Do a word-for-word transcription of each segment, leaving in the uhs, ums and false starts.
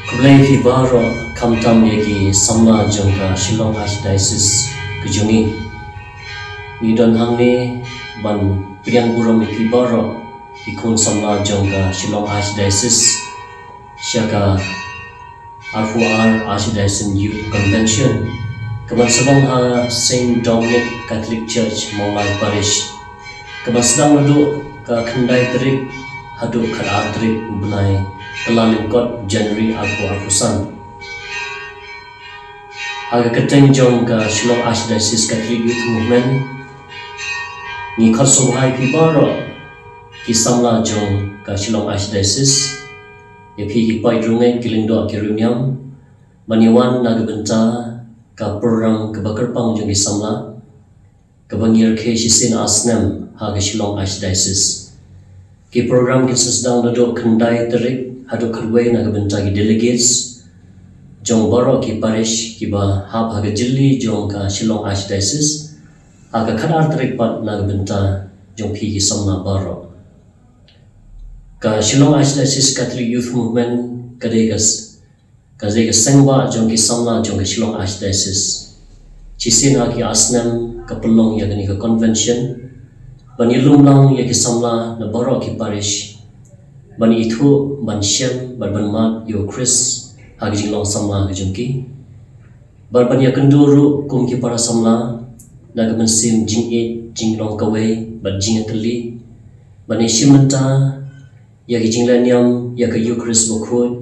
Khublei phi baroh, khamtam ïa ki samla jong ka Shillong Archdiocese ka jong ngi. Ngi don hangne ban pdiang burom ïa phi baroh, ki khun samla jong ka Shillong Archdiocese, sha ka arphew ar Archdiocesan Youth Convention, kaban sa long ha Saint Dominic Catholic Church, Mawlai Parish, kaban sdang naduh ka khyndai tarik haduh khatar tarik u bnai Kyllalyngkot, January arphew arphew san. Ha ka kyrteng jong ka Shillong Archdiocese Catholic Youth Movement, ngi khot sngewbha ïa phi baroh, ki samla jong ka Shillong Archdiocese, ïa phi ki paid rangeit, ki lyngdoh, ki riewniam, ban ïa wan na ka bynta ka program kaba kyrpang jong ki samla, kaba ngi rakhe shisien ar snem ha ka Shillong Archdiocese. Ki program kin sa sdang naduh khyndai tarik haduh khatwei na ka bynta ki delegates jong baroh ki parish kiba hap ha ka jylli jong ka Shillong Archdiocese, ha ka khatar tarik pat na ka bynta jong phi ki samla baroh. Ka Shillong Archdiocese Catholic Youth Movement ka dei ka s-, ka dei ka seng bah jong ki samla jong ka Shillong Archdiocese. Shisien ha ki ar snem ka pynlong ïa kane ka convention ban ïalum lang ïa ki samla na baroh ki parish ban ithuh, ban shem, ban, ban mad ïa u Khrist ha ka jinglong samla ka jong ki. Bad ban ïakynduh ruh kum ki para samla na ka mynsiem jingïeit, jinglong kawei bad jingïatylli, ban ïashim bynta ïa ki jinglehniam ïa ka Eucharist bakhuid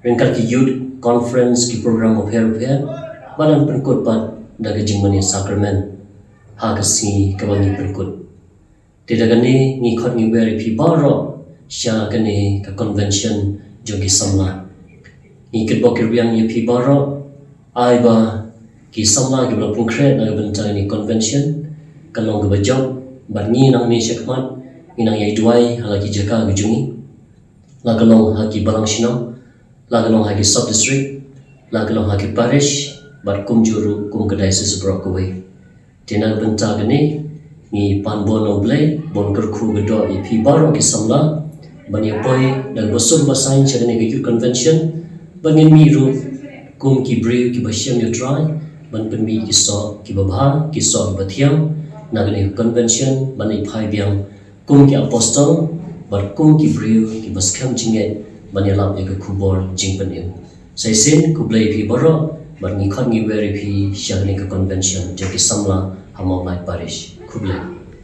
ryngkat ki youth conference, ki program bapher bapher, bad ban pynkut pat da ka jingmane sakramen ha ka sngi kaba ngi pynkut. Te da kane ngi khot ngi wer ïa phi baroh sha kane ka convention jong ki samla. Ngi kitbok kitrwiang ïa phi baroh, ai ba ki samla kiba la pynkhreh na ka bynta kane convention kan long kaba jop, bad ngi nangne shakhmat ngi nang ïai duwai ha la ki jaka ka jong ngi, la ka long ha ki balang shnong, la ka long ha ki sub district, la ka long ha ki parish, bad kumjuh ruh kum ka diocese baroh kawei. Te na ka bynta kane ngi pan bun na U Blei, bun kyrkhu ka doh ïa phi baroh ki samla ban ïa poi da kaba suk ba saiñ sha kane ka youth convention, ban ngin mih ruh kum ki briew kiba shem ïa U Trai, ban pynmih ki soh kiba bha, ki soh kiba thiang na kane ka convention, ban ïa phai biang kum ki apostol bad kum ki briew kiba skhem jingngeit ban ïalap ïa ka khubor jingpynim. Sa shisien khublei ïa phi baroh, bad ngi khot ngi wer ïa phi sha kane ka convention jong ki samla ha Mawlai Parish. Khublei.